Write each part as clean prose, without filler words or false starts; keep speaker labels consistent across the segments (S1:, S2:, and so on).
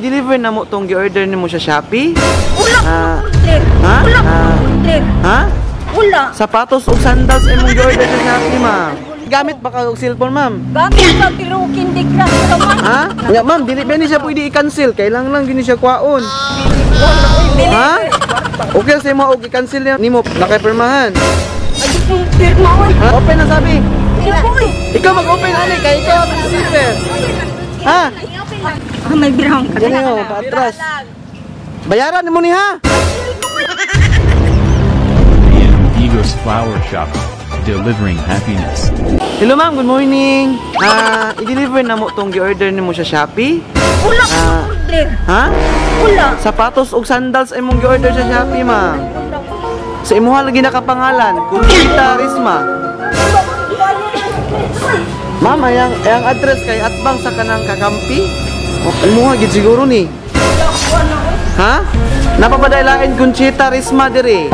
S1: Deliver na mo tong gi-order nimo sa Shopee?
S2: Wala ko
S1: Ah.
S2: order.
S1: Ha?
S2: Wala ko
S1: Ah.
S2: order.
S1: Ha?
S2: Wala.
S1: Sapatos ug sandals imong gi-order sa Shopee, ma'am. Gamit ba ka og cellphone, ma'am?
S2: Gamit ka pero Candy Crush ka man.
S1: Ha? Nga, ma'am, dili ba ni siya pwede i-cancel? Kailangan lang gini siya kwaon. Ha? Okay sa imo og i-cancel niya nimo nakapirmahan.
S2: Ay, di kong pirma oy.
S1: Ha? Open na sabi.
S2: Di ko oy.
S1: Ikaw mag-open ani kay ikaw ang receiver. Ha?
S2: Ah, may birang ka.
S1: Diyan oh, paatras. Bayaran mo ni ha.
S3: AM Digos Flower Shop, delivering happiness.
S1: Hello ma'am, good morning. Ah, i-deliver na mo tong gi-order nimo sa Shopee?
S2: Wala ko
S1: Ah.
S2: order.
S1: Ha?
S2: Wala.
S1: Sapatos ug sandals imong gi-order sa Shopee, ma'am. Sa imuha lagi nakapangalan, Conchita Risma. Ma'am, ayang address kay atbang sa kanang kakampi. O, imuha gid siguro ni. Ha? Napapadailain Conchita Risma diri.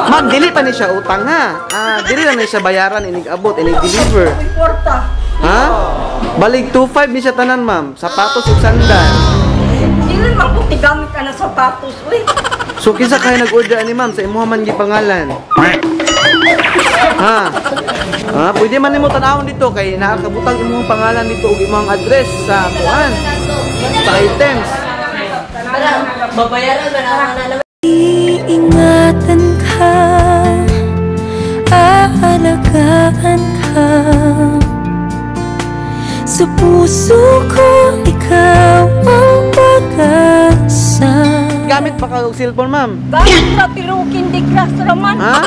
S1: Ma'am, dili pa ni siya utang ha. Ah, dili lang ni siya bayaran inig abot, inig deliver.
S2: May kwarta.
S1: Ha? Balig 25 ni siya tanan, ma'am. Sapatos ug sandal.
S2: Dili man ko tigamit ka na sapatos oy.
S1: So kinsa kay nag-order ani ma'am sa imuha man gipangalan? Ha? Ah, pwede man nimo tan-awon dito kay nakakabutang imong pangalan dito ug imong address sa kuan sa items.
S4: Iingatan ka, aalagaan ka. Sa puso ko, ikaw ang pag-asa.
S1: Gamit pa ka og cellphone, ma'am?
S2: Gamit ka pero Candy Crush ra man.
S1: Ha?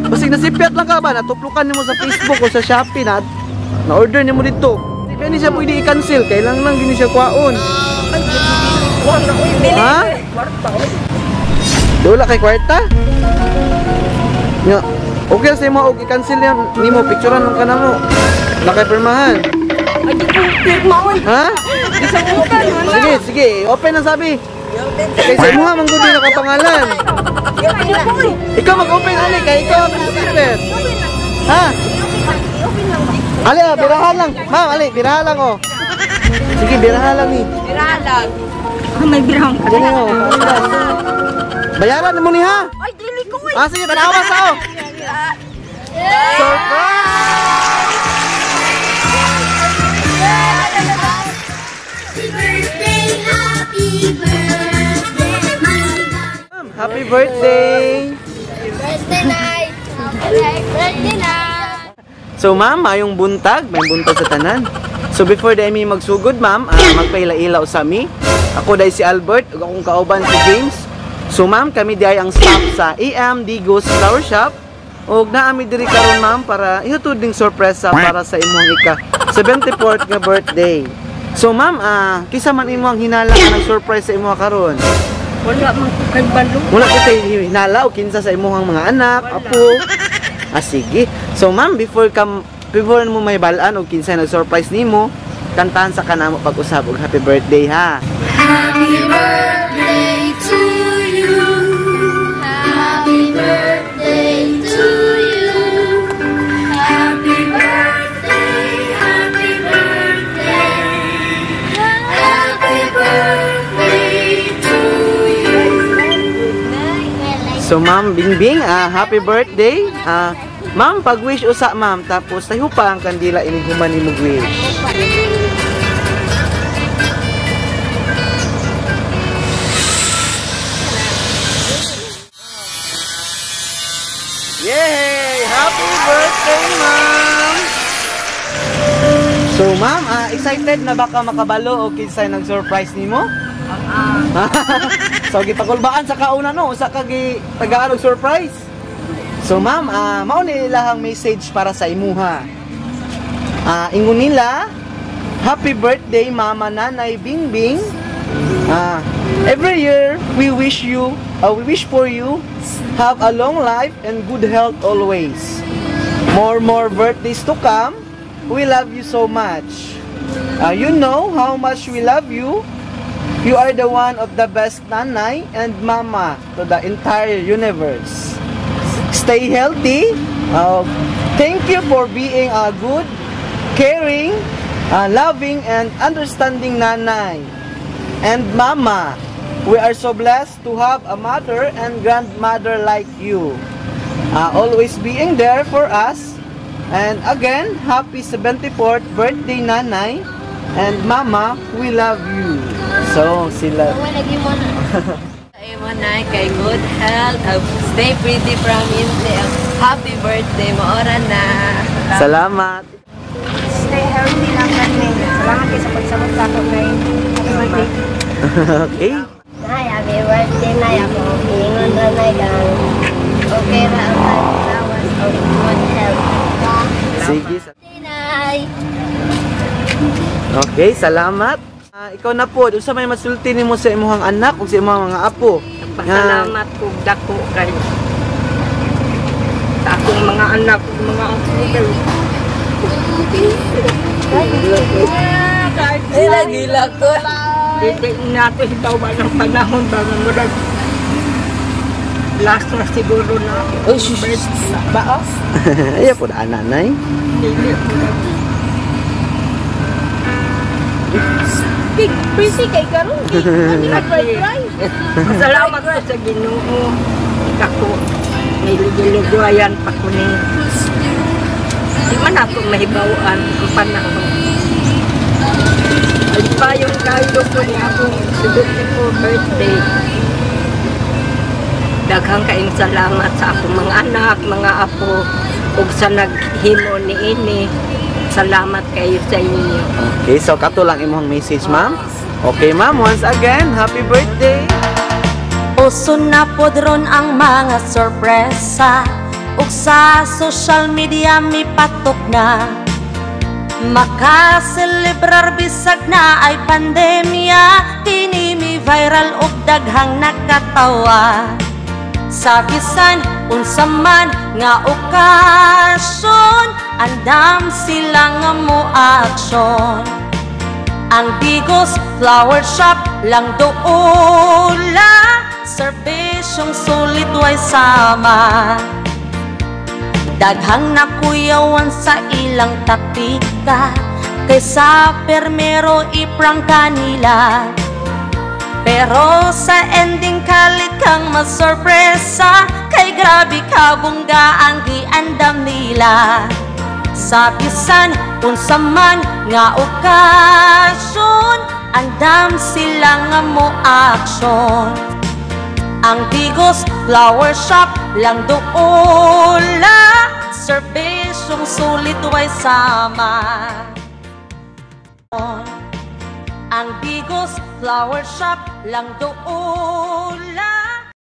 S1: Basig nasipyat lang ka ba? Natuplukan nimo sa Facebook o sa Shopee na na-order nimo dito. Di ba ni siya pwede i-cancel? Kailangan lang gini siya kwaon.
S2: Wala oy.
S1: Ha?
S2: Kwarta oy.
S1: Di wala kay kwarta? Nga, okay sa imo og i-cancel niya nimo picturean lang ka namo. Nakapirmahan.
S2: Ay, di kong pirma oy.
S1: Ha?
S2: Isang utan man.
S1: Sige, sige, open na sabi. Kay sa imuha man gud nakapangalan. Ikaw mag-open ani kay ikaw ang receiver. Ha? Ali, ah, birahan lang. Ma'am, ali, birahan lang oh. Sige, birahan lang ni.
S2: Ah, may birang ka.
S1: Diyan oh, paatras. Bayaran mo ni ha.
S2: Ay, dili ko oy.
S1: Ah, sige, tanawa sa oh. Surprise!
S5: Happy birthday, happy birthday, my
S1: Ma'am, happy birthday!
S5: birthday night. Birthday night.
S1: So ma'am, mayong buntag, may buntag sa tanan. So before dahil mi magsugod ma'am, magpaila-ila sa mi. Ako dahil si Albert, ug akong kauban si James. So ma'am, kami diay ang staff sa AM Digos Flower Shop. Ug naa mi diri karon ma'am para ihatod ning sorpresa para sa imong ika 74th nga birthday. So ma'am, kisa man imong hinala nga nag-surprise sa imong karon?
S2: Wala man ko kay balo.
S1: Wala ko kay hinala o kinsa sa imong mga anak, apo. Ah, sige. So ma'am, before mo may balaan o kinsa nag-surprise nimo, kantahan sa kanamo pag-usab og happy birthday ha.
S5: Happy birthday to you. Happy birthday to you. Happy birthday, happy birthday. Happy birthday to you.
S1: So ma'am Bingbing, happy birthday. Ah, ma'am, pag-wish usa ma'am, tapos tayo pa ang kandila inig human nimo wish. Yay! Happy birthday, ma'am! So, ma'am, excited na ba ka makabalo o kinsay nag-surprise nimo? So, gipakulbaan sa kauna no, usa ka gi tagaan og surprise. So, ma'am, mao ni ilahang message para sa imuha. Ingon nila, "Happy birthday, Mama Nanay Bingbing. Every year we wish for you have a long life and good health always. More birthdays to come. We love you so much. You know how much we love you. You are the one of the best nanay and mama to the entire universe. Stay healthy. Thank you for being a good, caring, Loving and understanding nanay and mama. We are so blessed to have a mother and grandmother like you. Always being there for us. And again, happy 74th birthday, nanay and mama. We love you. So, sila.
S6: Lagi mo na. Ay mo na kay good health, stay pretty from Intel. Happy birthday mo ora na.
S1: Salamat.
S7: Stay healthy lang kami. Salamat kayo sa pagsabot sa ako, Nay. Happy birthday.
S1: Okay.
S6: Nay, happy birthday, Nay. Ako ingon ra, Nay, kang okay ra ang lawas o good health.
S1: Sige.
S6: Nay.
S1: Okay, salamat. Ikaw na po, unsa may masulti nimo sa imong anak ug sa imong mga apo?
S2: Pasalamat ko dako kay sa akong mga anak ug mga apo kay
S6: Gila ko.
S2: Dili nato hitaw ba ng panahon ba nga murag last na siguro na
S1: Uy, shush.
S2: Ba?
S1: Ayaw po na, nanay.
S2: Dili murag
S7: Big, pretty kay karon.
S2: Salamat ko sa Ginoo. Ako, niligiligayan pa ko ni. Di man ako mahibawan ang panahon. Alpayon kayo ko ni akong 74 birthday. Daghang kaayong salamat sa akong mga anak, mga apo, ug sa naghimo ni ini. Salamat kayo sa inyo.
S1: Okay, so kato lang imong message, ma'am. Okay, ma'am, once again, happy birthday.
S4: Uso na pod ron ang mga sorpresa ug sa social media mipatok na. Makaselebrar bisag na ay pandemya. Kini mi viral ug daghang nakatawa. Sa bisan unsa man nga okasyon, andam sila nga mo aksyon. Ang Digos Flower Shop lang doula, serbisyong sulit way sama. Daghang nakuyawan sa ilang taktika, kaysa permero i-prank nila. Pero sa ending kalit kang masorpresa, kay grabe kabungga ang giandam nila. Sa bisan unsa man nga okasyon, andam sila nga mo aksyon. Ang Digos Flower Shop lang doula, serbisyong sulit way sama. Ang Digos Flower Shop lang doula.